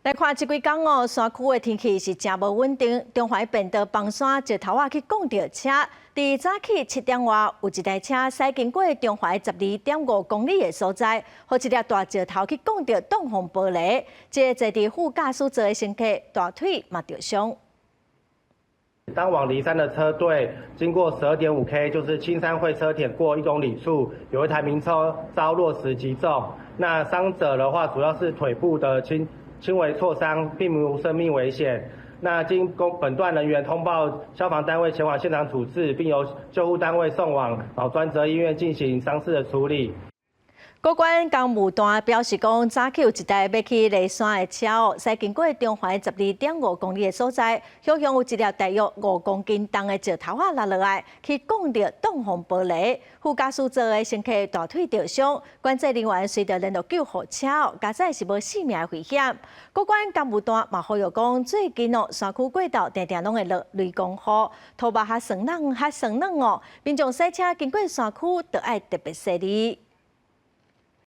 來看這幾工哦，山區的天氣是誠無穩定。中環便道崩山石頭仔去摃著車，佇早起7點外，有一台車駛經過中環12.5公里的所在，予一粒大石頭去摃著擋風玻璃。這個坐佇副駕駛座的乘客大腿嘛著傷。當往梨山的車隊經過12.5 K，就是青山會車田過1公里處，有一台名車遭落石擊中。那傷者的話，主要是腿部的輕微挫傷，並無生命危險。那經公本段人員通報消防單位前往現場處置，並由救護單位送往腦專責醫院進行傷勢的處理。高關工務段表示講，早起有一台欲去梨山的車哦，駛經過中環12.5公里的所在，向向有一粒大約5公斤重的石頭仔落落來，去摃著擋風玻璃。副駕駛座的乘客大腿著傷，管制人員隨著聯絡救護車哦，佳哉是無性命的危險。高關工務段嘛呼籲講，最近哦山區過晝定定攏會落雷公雨，土肉較酸軟較酸軟哦，民眾駛車經過山區，著愛特別細膩。